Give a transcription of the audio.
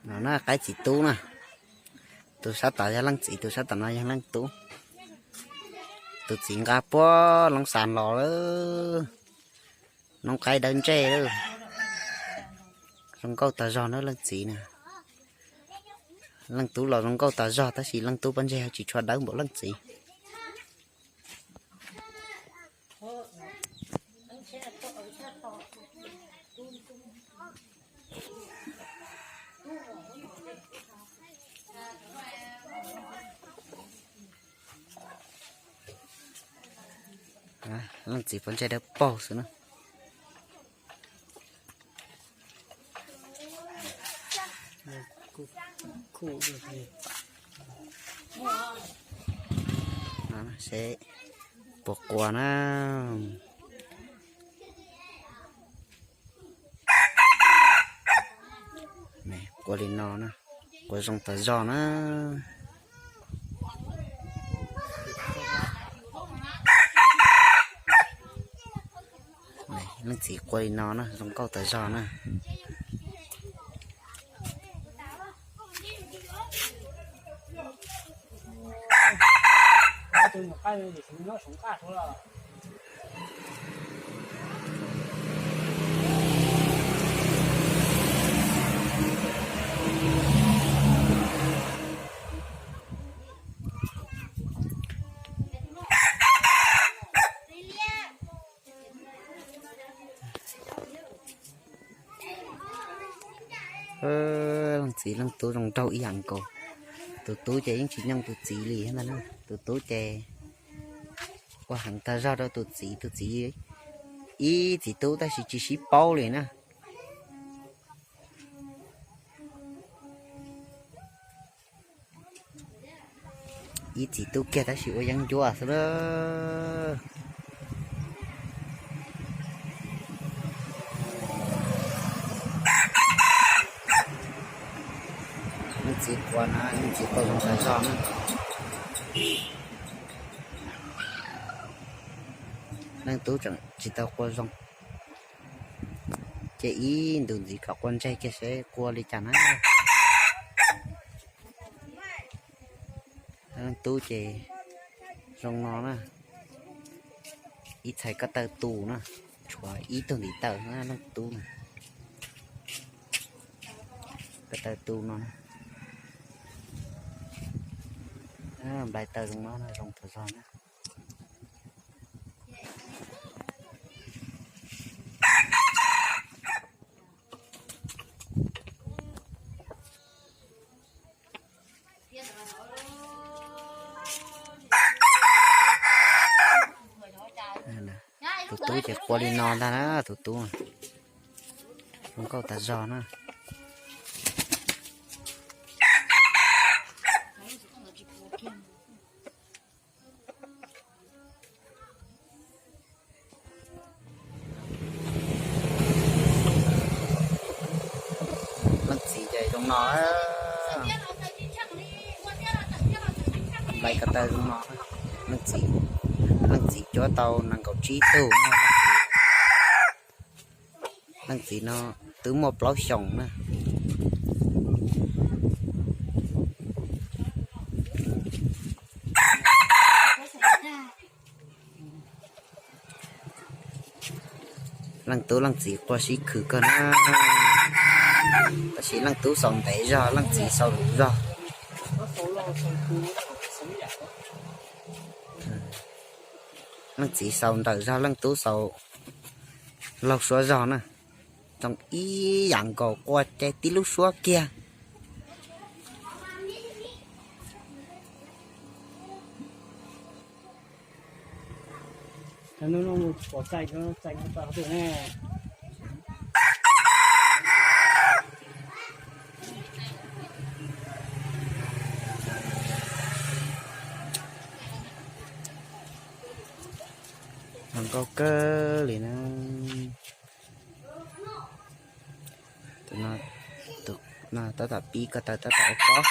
No na qaib txiv tub na, tus sab tom yog leej txiv, tus sab tom no yog leej tub. Tus txiv nqa puag loo xas los lawm, noob qaib dawb ntsej lawm. Zoo nkauj tas zog na leej txiv na. Leej tub los zoo nkauj tas zog tab sis leej tub pob ntseg tsis tshua dawb npaum leej txiv. Leej txiv pob ntseg dawb paug xwb na. Seb puas qua na. Qua li no na, qua zoo tas zog na. Leej txiv qua li no na, zoo nkauj tas zog na. Leej txiv leej tub zoo nraug ib yam nkaus. Tus tub ces yeej tsis nyooj tus txiv li ntag na. Tus tub ces ua heev tag zog rau tus txiv, tus txiv ib txiv tub tab sis tsis sib paub li na. Ib txiv tub kiag tab sis ua yeeb ncuab xwb na. Leej txiv qua na, leej txiv qua zoo tas zog na. Leej tub tseem tsis tau qua zoo, ces ib ntus ntxiv kom qua ntseg kiag seb qua li cas na. Leej tub ces zoo no na, ib txhais ko taw tu na, tshuav ib tug ntiv taw na leej tub na. Ko taw tu no, nplai taw zoo no na, zoo tas zog na. Tus tub ces qua li no ntag na, tus tub zoo nkauj tas zog na. Leej txiv ces zoo no, nplai ko taw zoo no. Leej txiv, leej txiv cuab tau nees nkaum tsib tug. Leej txiv no twb muaj plaub xyoos na. Leej tub leej txiv qua sib khwm kawg na, tab sis leej tub xaus ntev zog, leej txiv xaus luv zog. Leej txiv xaus nrawm zog, leej tub xaus laug suab zog na. Zoo ib yam nkaus, qua ces tib lub suab kiag. Zoo nkauj kawg li na. Tus no tab tom pib ko taw tab tom ua pob.